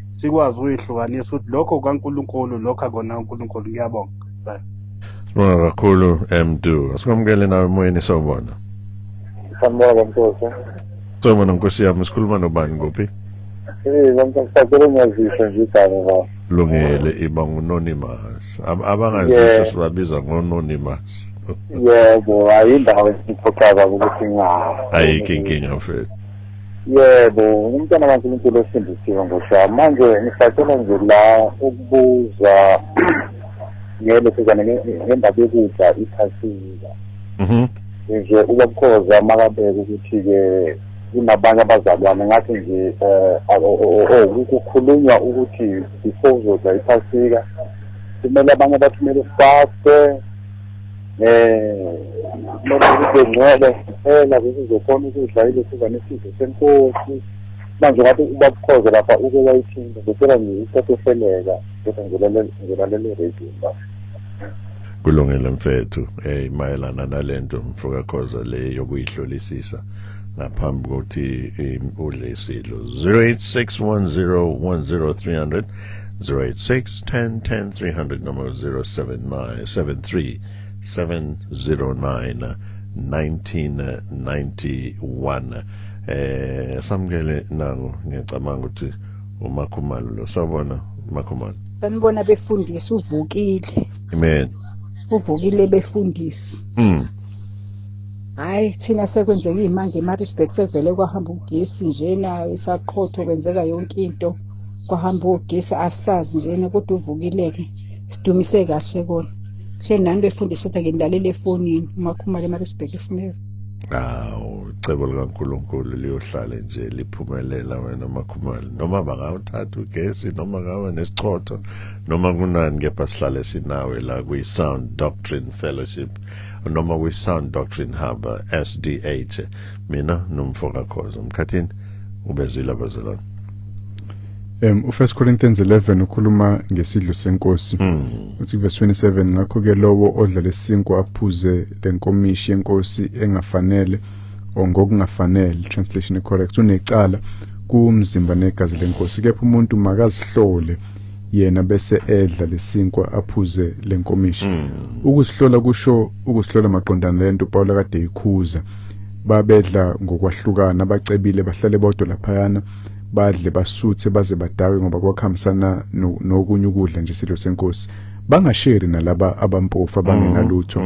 Sikwazi ukuyihlukanisa ukuthi lokho kaNkulunkulu, lokho akona uNkulunkulu. Ngiyabonga, bye. Sibonga kakhulu, Mdu. Asikwamukele nawe emoyeni. Sawubona. Sanibona Nkosi. Sawubona Nkosi yami, sikhuluma nobani, kuphi? Bantu ngisacela ungazisho nje igama baba. Lungile, iba ngu-anonymous. Abangazisho sibabiza ngo-anonymous. Yebo, ayindawo esiphoqa baba ukuthi nginga. Ayikho inkinga mfethu. Yebo, umntwana kaNkulunkulu osindisiwe ngosha. Manje ngisacela nje la ukubuza ngelesizane ngendaba yokudla iphasika. Nje ubabukhoza makabeka ukuthi-ke kunabanye abazalwane ngathi nje kukhulunywa ukuthi before uzodla iphasika kumele abanye bathumele ufaste, kumele ube ngcwele kuphela ukuze uzokhona ukudla ilesizane isidlo senkosi. Manje ngathi ubabukhoza lapha uke wayithinta, ngicela nje ucaciseleka bese ngilalela radio ba. Kulungile mfethu, mayelana nalento mfoka Khoza le yokuyihlolisisa ngaphambi kokuthi udle isidlo. 0861010300, 086 10 10 300 noma 079 73 709 1991. Samukele nangu, ngiyacabanga ukuthi uMakhumalo lo. Sawubona Makhumalo. Sanibona befundisi, uvukile. Amen. Uvukile befundisi. Hayi thina sekwenzeka imanga eMaritzburg, sekuvele kwahamba ugesi njena, isaqhotho kwenzeka yonke into, kwahamba ugesi asazi njena, kodwa uvukile-ke, sidumise kahle kona. Hle nani befundisi, kodwa ngilalela efonini. uMakhumalo eMaritzburg esimele. Awu, icebo likaNkulunkulu liyohlale nje liphumelela wena Makhumalo, noma bangawuthatha ugesi, noma ngawe nesichotho, noma kunani, kepha sihlale sinawe la kwi-Sound Doctrine Fellowship noma kwi-Sound Doctrine Hub SDH. Mina nomfo kaKhoza Mkhathini ubezwile abazalwane. U1 Corinthians 11 ukhuluma ngesidlo senkosi. Uthi verse 27, ngakho ke lowo odla lesinkwa aphuze lenkomishi yenkosi engafanele or ngokungafanele, translation correct, unecala kumzimba negazi lenkosi. Kepha umuntu makazihlole yena bese edla lesinkwa aphuze lenkomishi. Ukusihlola kusho ukusihlola maqondana lento uPaul kade ikhuza. Babedla ngokwahlukana, abacebile bahlale bodwa laphayana, badle basuthe baze badawe ngoba kwakhambisana nokunye ukudla nje isidlo senkosi, bangasheri nalaba abampofu abangenalutho.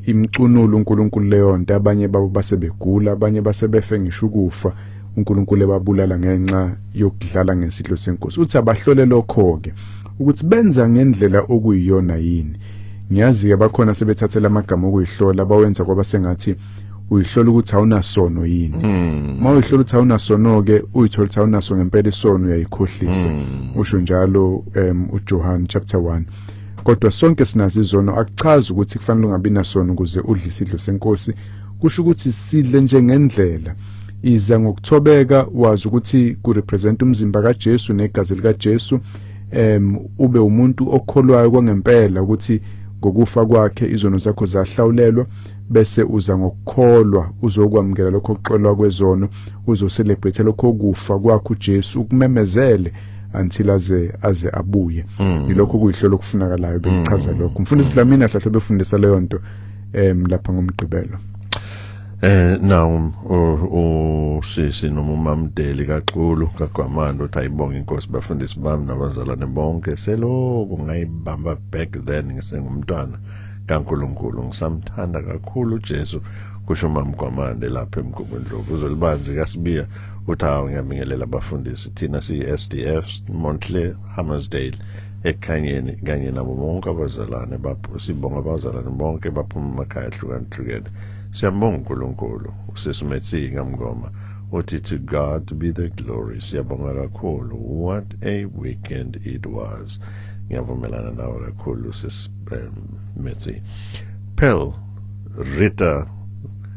Imcunulo uNkulunkulu leyo nto, abanye babo basebegula, abanye basebefe ngisho ukufa, uNkulunkulu ebabulala ngenxa yokudlala ngesidlo senkosi. Uthi abahlole lokho ke ukuthi benza ngendlela okuyiyona yini. Ngiyazi ke bakhona sebethathela amagama okuyihlola bawenza kwaba sengathi uyihlola ukuthi awunasono yini. Uma uyihlola ukuthi awunasono ke, uyithola ukuthi awunaso ngempela isono, uyayikhohlisa. Usho njalo uJohn chapter 1. Kodwa sonke sinazo izono, akuchazi ukuthi kufanele ungabi nasono ukuze udle isidlo senkosi. Kusho ukuthi sidle njengendlela, iza ngokuthobeka, wazi ukuthi ku represent umzimba kaJesu negazi likaJesu. Ube umuntu okholwayo kwangempela ukuthi ngokufa kwakhe izono zakho zahlawulelwa, bese uza ngokukholwa uzokwamukela lokho kuxolwa kwezono, uzocelebrate lokho kufa kwakho uJesu, ukumemezele until aze abuye. Yilokho kuyihlolo okufunakalayo, bengichaza lokho. Mfundisi Dlamini ahlahle befundisa leyo nto lapha ngomgqibelo. Nawu usisi noma uMamdeli kaXulu kaGwamanda uthi ayibonga inkosi bafundisi bami nabazalwane bonke, selokhu ngayibamba back then ngisengumntwana kaNkulunkulu, ngisamthanda kakhulu uJesu, kusho uMamgwamande lapha eMgungundlovu. Uzolibanzi kaSibiya uthi hawu, ngiyabingelela abafundisi, thina siyi-SDF Montclair Hammersdale ekhanyeni kanye nabo bonke abazalwane, sibonga abazalwane bonke baphuma emakhaya ahlukahlukene, siyambonga uNkulunkulu. Usisi Metsi kaMngoma uthi to God be the glory, siyabonga kakhulu, what a weekend it was. Ngiyavumelana nawe kakhulu sis Metsi. Pearl Rita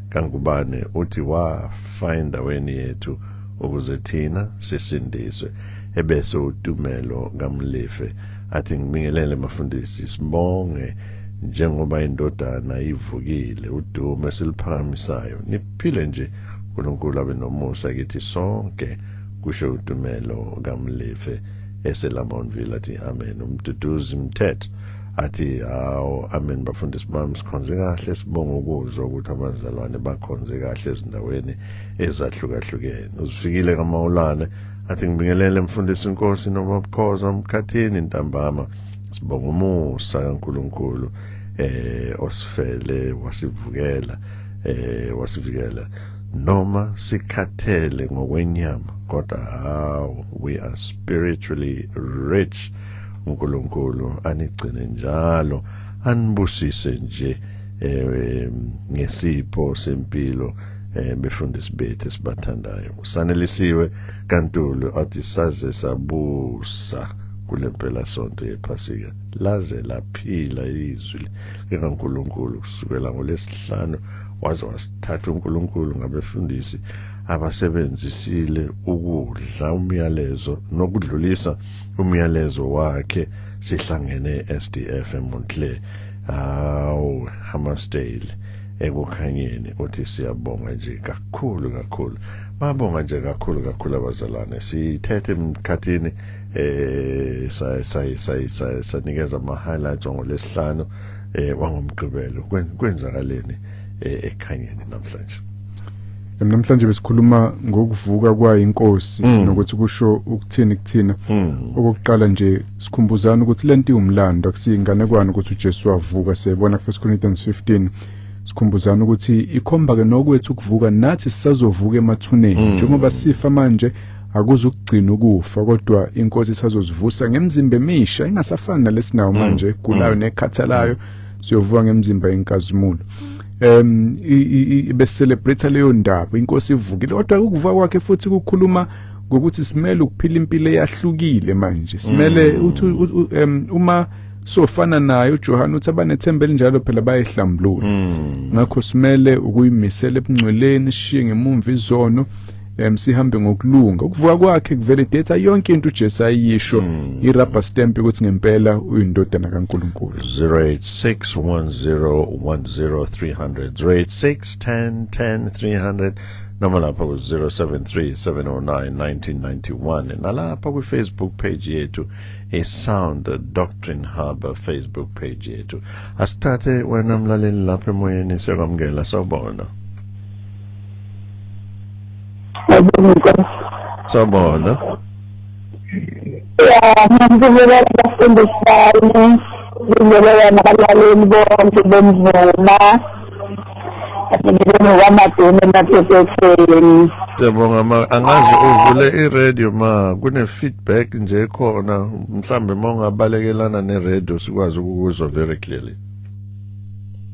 Kangubane uthi wafa endaweni yethu ukuze thina sisindiswe. Ebese uTumelo kaMlife athi ngibingelele bafundisi, sibonge njengoba indodana ivukile, udumo esiliphakamisayo, niphile nje, uNkulunkulu abe nomusa kithi sonke, kusho uTumelo kaMlife eseLamontville. Athi amen. Umduduzi Mthetho athi hawu, amen bafundisi bami, sikhonze kahle, sibonga ukuzwa ukuthi abazalwane bakhonze kahle ezindaweni ezahlukahlukene. Uzifikile kaMawulane athi ngibingelele mfundisi inkosi nobabukhoza Mkhathini ntambama, sibonga umusa kaNkulunkulu osifele wasivukela, wasivikela. Noma sikhathele ngokwenyama, kodwa hawu, we are spiritually rich. uNkulunkulu anigcine njalo, anibusise nje ngesipho sempilo, befundisi bethu esibathandayo. Sanelisiwe kaNtulu athi saze sabusa kule mpela sonto yephasika, laze laphila izwi likaNkulunkulu kusukela ngolesihlanu waze wasithatha uNkulunkulu ngabefundisi abasebenzisile ukudla umyalezo nokudlulisa umyalezo wakhe. Sihlangene SDF eMontclair, awu Hammersdale, ekukhanyeni. Uthi siyabonga nje kakhulu kakhulu, babonga nje kakhulu kakhulu abazalwane. Sithethe emkhathini, sa sa sa sanikeza ama highlights ngolesihlanu, wangomgqibelo. Kwenzakaleni ekhanyeni namhlanje? Namhlanje besikhuluma ngokuvuka kwayinkosi nokuthi kusho ukuthini kuthina. Okokuqala nje sikhumbuzana ukuthi lento iwumlando, akusiyinganekwane ukuthi uJesu wavuka. Siyabona ku 1 Corinthians 15. Sikhumbuzana ukuthi ikhomba ke nokwethu ukuvuka, nathi sisazovuka emathuneni. Njengoba sifa manje akuzukugcina ukufa, kodwa inkosi isazozivusa ngemizimba emisha ingasafani nalesinawo manje gulayo nekhathalayo. Siyovuka ngemizimba yenkazimulo. Bese-celebrate leyo ndaba, inkosi ivukile. Kodwa ukuvuka kwakhe futhi kukhuluma ngokuthi simele ukuphila impilo eyahlukile manje. Simele uthi uma sofana naye uJohn uthi abanethemba elinjalo phela bayehlambulula. Ngakho simele ukuyimisela ebungcweleni, sishiye ngemumva izono, sihambe ngokulunga. Ukuvuka kwakhe kuvalidate yonke into uJesu ayisho, i-rubber stamp ukuthi ngempela uyindodana kaNkulunkulu. 086 10 10 300, 086 10 10 300, noma lapha ku 073 709 1991, nalapha ku Facebook page yethu, i Sound Doctrine Hub Facebook page yethu. Asithathe wena mlaleli lapha emoyeni, siyakwamukela, sawubona. Sawubona. Ya, ngiyabingelela abafundisi bami, ngibingelela nabalaleli bonke bomvuma. Ngibingelela kwaMadume emaphephetweni. Siyabonga ma, angazi uvule i-radio ma, kune feedback nje khona, mhlambe mawungabalekelana ne-radio sikwazi ukukuzwa very clearly.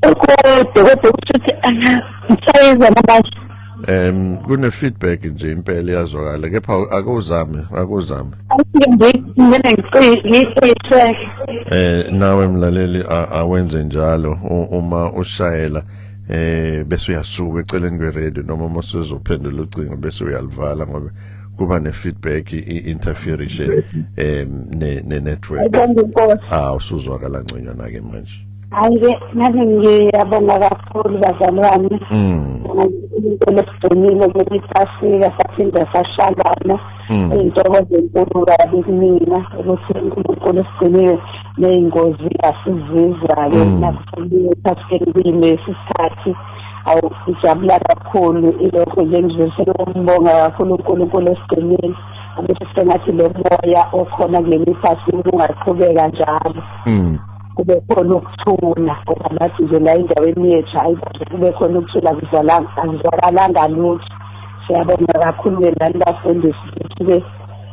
Kodwa kodwa kusho ukuthi ngisayizwa namanje. Kune feedback nje impela iyazwakala, kepha akuzame akuzame. Asike nje ngene ngicishe. Nawe mlaleli awenze njalo, uma ushayela bese uyasuka eceleni kwe-radio, noma uma usuzophendula ucingo bese uyalivala, ngoba kuba ne-feedback, i-interference ne network. Ayibonge inkosi. Ah, usuzwakala ngconywana ke manje. Hayi-ke nami ngiyabonga kakhulu bazalwane. Into lesigcinile kuyiphasika saphinde sashalana. Iy'ntokozo enkulu kabi kumina ukuthi uNkulunkulu esigcinile ney'ngozi asizizwa-ke nakusukuye ephasikeni kuyilesi sikhathi. Awu, ngijabula kakhulu ilokho nje, ngidlulisela ukumbonga kakhulu uNkulunkulu esigcinile, ukuthi sengathi lo moya okhona kuleli phasika ungaqhubeka njalo, kube khona ukuthula, ngoba nathi nje la endaweni yethu, hayi bandla, kube khona ukuthula, kuzwalanga akuzwakalanga lutho. Siyabonga kakhulu-ke nani bafundisi ukuthi-ke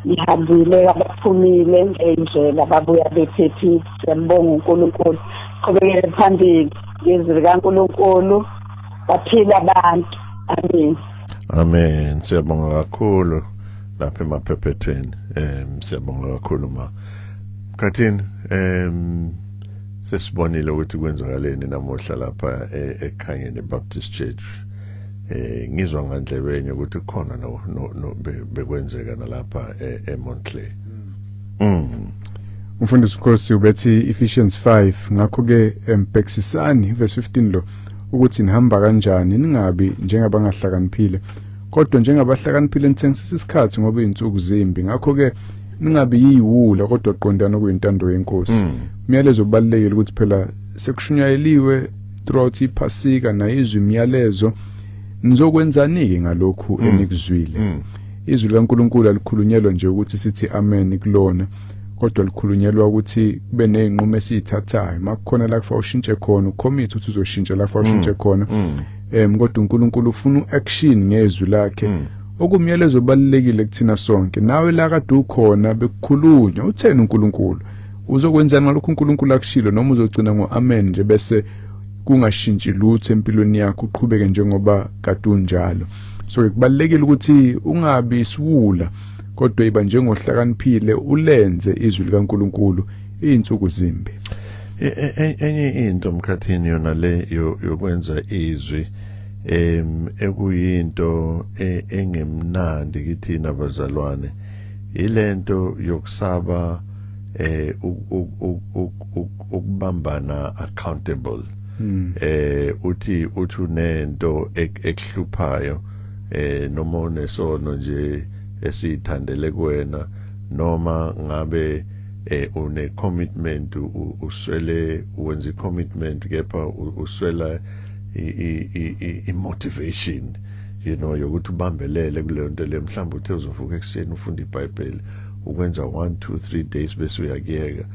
nihambile, abaphumile ngey'ndlela babuya bephephile. Siyambonga uNkulunkulu, qhubekele phambili ngezwi likaNkulunkulu, baphile abantu. Amen. Amen, siyabonga kakhulu lapha emaphephethweni. Siyabonga kakhulu ma Kathini. Sesibonile ukuthi kwenzakaleni namuhla lapha eKhanyeni Baptist Church. Ngizwa ngandlebenye ukuthi khona no bekwenzeka nalapha eMontclair. Umfundisi Nkosi ubethi Ephesians 5, ngakho ke mbhekisisani, verse 15 lo, ukuthi nihamba kanjani, ningabi njengabangahlakaniphile kodwa njengabahlakaniphile, nithengisisa isikhathi ngoba izinsuku zimbi. Ngakho ke ningabi yiwula kodwa qondana okuyintando yenkosi. Umyalezo ubalulekile ukuthi phela sekushunyayeliwe throughout iphasika nayizwe imiyalezo, nizokwenzani ke ngalokhu enikuzwile? Izwi likaNkulunkulu alikhulunyelwa nje ukuthi sithi amen kulona, kodwa likhulunyelwa ukuthi kube nezinqumo esizithathayo. Makukhona la kufa ushintshe khona, ucommit ukuthi uzoshintsha la kufa ushintshe khona. Kodwa uNkulunkulu ufuna uaction ngezwi lakhe, okumyalezo obalulekile kuthina sonke. Nawe la kade ukhona bekukhulunywa, utheni uNkulunkulu? Uzokwenzani ngalokhu uNkulunkulu akushilo, noma uzogcina ngo-amen nje bese kungashintshi lutho empilweni yakho, uqhubeke njengoba kade unjalo? So kubalulekile ukuthi ungabi isiwula, kodwa iba njengohlakaniphile, ulenze izwi likaNkulunkulu, izinsuku zimbi. Enye into, Mkhathini, yona le yokwenza izwi, ekuyinto engemnandi kithina abazalwane, ilento yokusaba ukubambana accountable. Uthi unento ekuhluphayo, noma unesono nje esithandele kuwena, noma ngabe une commitment, uswele wenza i-commitment, kepha uswela i motivation yokuthi ubambelele kuleyo nto leyo. Mhlawumbe uthe uzovuka ekuseni ufunda iBhayibheli, ukwenza 1 2 3 days bese uyakuyeka.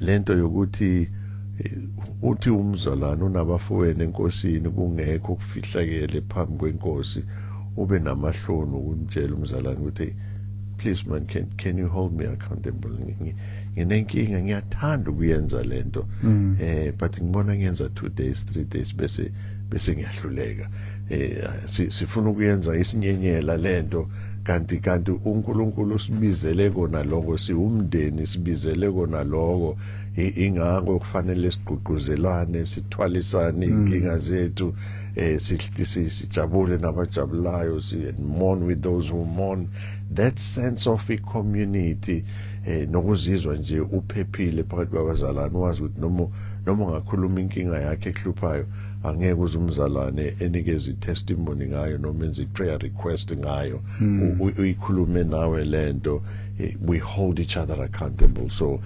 Lento yokuthi uthi umzalwane unabafowenu enkosini, kungekho kufihlakele phambi kwenkosi, ube namahloni ukumtshela umzalwane ukuthi, "Please man, can you hold me accountable? Nginenkinga, ngiyathanda ukuyenza lento, but ngibona ngiyenza 2 days, 3 days, bese ngiyahluleka." Sifuna ukuyenza isinyenyela lento, kanti uNkulunkulu usibizele kona lokho. Siwumndeni, sibizele kona lokho. Ingakho kufanele sigqugquzelane, sithwalisane inkinga zethu, sijabule nabajabulayo, si and mourn with those who mourn. That sense of a community, nokuzizwa nje uphephile phakathi kwabazalwane, wazi ukuthi noma ungakhuluma inkinga yakhe ekuhluphayo, angeke uze umzalwane enikeze i-testimony ngayo noma enze i-prayer request ngayo, uyikhulume nawe lento. We hold each other accountable. So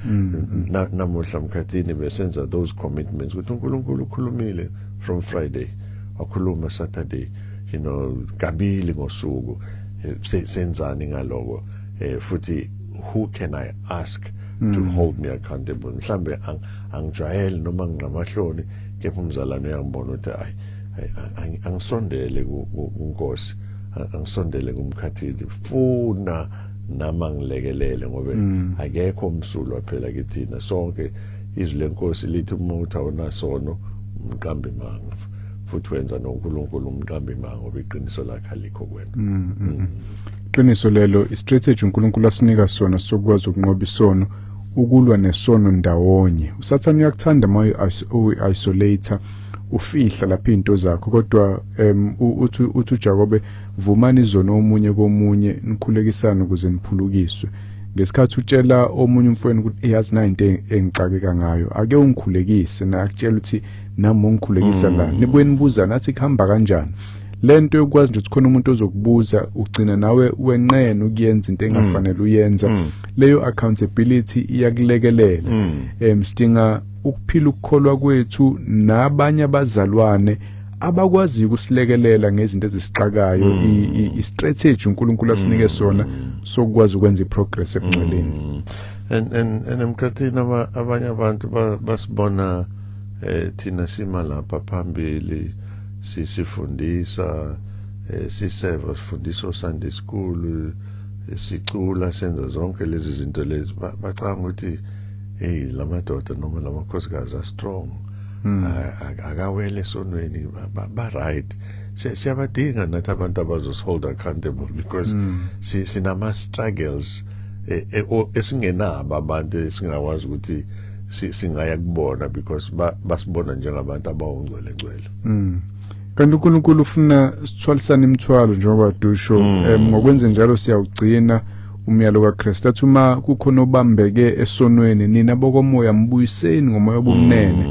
namuhla, Mkhathini, besenza those commitments ukuthi uNkulunkulu ukhulumile from Friday, wakhuluma Saturday, kabili ngosuku. Senzani ngaloko? Futhi who can I ask to hold me accountable? Mhlambe angijwayele noma nginamahloni, kepha umzalwane uyangibona ukuthi ayi, angisondele kuNkosi, angisondele kumkhathini, funa nama ngilekelele, ngoba akekho umsulwa phela kithina sonke. Izwi lenkosi lithi uma uthi awunasono, umqambi manga, futhi wenza noNkulunkulu umqambi manga, ngoba iqiniso lakhe alikho kuwena. Qiniso lelo. I-strategy uNkulunkulu asinika sona sokwazi ukunqoba isono, ukulwa nesono ndawonye. Usathane uyakuthanda uma uyi-isolate, ufihla lapha izinto zakho, kodwa uthi uJakobe, "Vumani izono omunye komunye, nikhulekisane ukuze niphulukiswe." Ngesikhathi utshela omunye umfowenu ukuthi, "Yazi, na into engixakeka ngayo, ake ungikhulekise," na akutshela ukuthi, "Nami ungikhulekisa la," nibuye nibuza nathi kuhamba kanjani. Lento yokwazi nje ukuthi khona umuntu ozokubuza, ugcina nawe wenqena ukuyenza into engafanele uyenza. Leyo accountability iyakulekelela. Sidinga ukuphila ukukholwa kwethu nabanye abazalwane abakwaziyo ukusilekelela ngezinto ezisixakayo, i-strategy uNkulunkulu asinike sona sokwazi ukwenza i-progress ebungcweleni. And emkhathini, abanye abantu basibona thina sima lapha phambili, sisifundisa, siseva, sifundisa Sunday school, sicula, senza zonke lezi zinto lezi. Bacanga ukuthi, hey, lamadoda noma lamakhosikazi are strong, akawele esonweni, ba right. Siyabadinga nathi abantu abazosihold accountable, because sinama struggles esingenabo abantu esingakwazi ukuthi singaya kubona, because basibona njengabantu abawungcwele ngcwele. Kanti uNkulunkulu ufuna sithwalisane imithwalo, njengoba dusho. Ngokwenze njalo siyawugcina umyalo kaKristu. Athi uma kukhona obambeke esonweni, nina bokomoya mbuyiseni ngomoya obumnene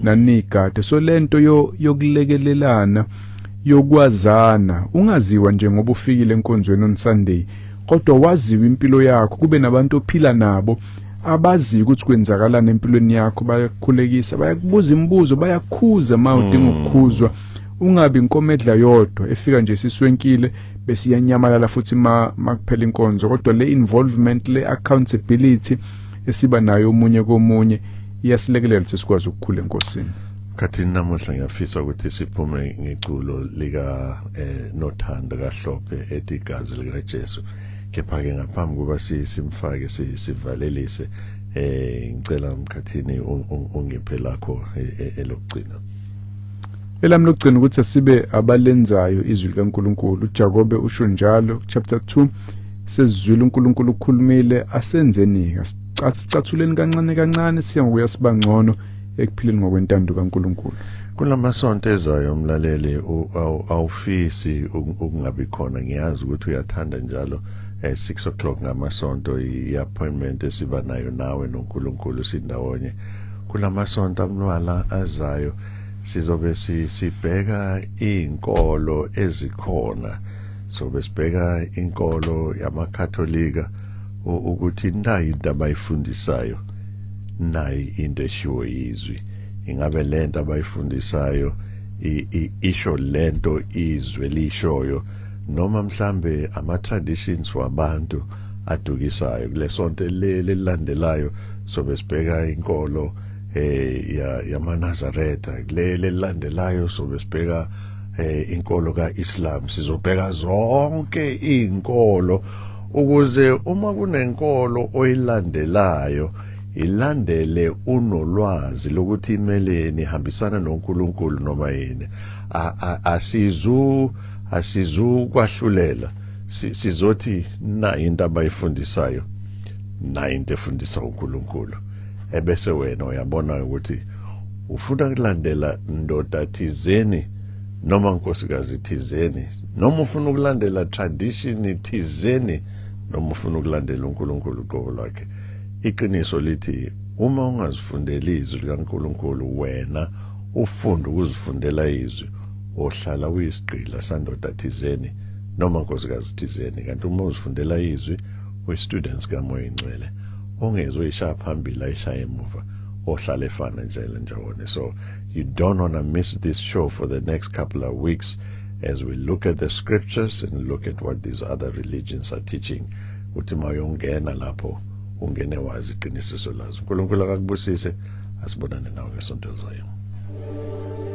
nanigade. So lento yokulekelelana, yokwazana, ungaziwa nje ngoba ufikile enkonzweni on Sunday, kodwa waziwe impilo yakho, kube nabantu ophila nabo abaziyo ukuthi kwenzakalani empilweni yakho, bayakukhulekisa, bayakubuza imibuzo, bayakhuza uma udinga ukukhuzwa. Ungabi inkomo edla yodwa, efika nje siswenkile bese iyanyamalala futhi ma makuphela inkonzo. Kodwa le involvement, le accountability esiba nayo omunye komunye, iyasilekelela ukuthi sikwazi ukukhula enkosini. Khathini namuhla ngiyafisa ukuthi siphume ngeculo lika Nothando kaHlophe ethi Igazi lika Jesu. Kepha ke ngaphambi kuba simfake sivalelise, ngicela Mkhathini ungiphe lakho elokugcina. Elami lokugcina ukuthi asibe abalenzayo izwi likaNkulunkulu. uJakobe usho njalo, chapter 2, sezizwile uNkulunkulu ukhulumile, asenzeni, asicathuleni kancane kancane, siya ngokuya siba ngcono ekuphileni ngokwentando kaNkulunkulu. Kulamasonto ezayo, umlaleli, awufisi ukungabi khona. Ngiyazi ukuthi uyathanda njalo 6 o'clock ngamasonto, i-appointment esiba nayo nawe noNkulunkulu sindawonye. Kulamasonto amnwala azayo sizobe sibheka izinkolo ezikhona, sobe sibheka inkolo yamaKatholika, ukuthi nayi into abayifundisayo, nayi into eshiwo izwi. Ingabe lento abayifundisayo isho lento izwe lishoyo, noma mhlambe ama traditions wabantu adukisayo? Kulesonto lelilandelayo sobe sibheka inkolo yamaNazaretha. Kuleli elilandelayo sobe sibheka inkolo kaIslam. Sizobheka zonke izinkolo ukuze uma kunenkolo oyilandelayo, ilandele unolwazi lokuthi imeleni, ihambisana noNkulunkulu noma yini. Asizu kwahlulela, sizothi na into abayifundisayo na into efundisa uNkulunkulu, ebese wena uyabona ukuthi ufuna ukulandela ndoda thizeni noma nkosikazi thizeni, noma ufuna ukulandela tradition thizeni, noma ufuna ukulandela uNkulunkulu uqobo lwakhe. Iqiniso lithi uma ungazifundeli izwi likaNkulunkulu, wena ufunda ukuzifundela izwi, ohlala uyisigqila sandoda thizeni noma nkosikazi thizeni. Kanti uma uzifundela izwi, uyi-students kaMoya Ingcwele, ongezwe uyishaya phambili ayishaya emuva, ohlala efana nje njawone. So you don't want to miss this show for the next couple of weeks as we look at the scriptures and look at what these other religions are teaching, uthi mayongena lapho ungene wazi iqiniso lazo. uNkulunkulu akakubusise, asibonane nawe ngesonto elizayo.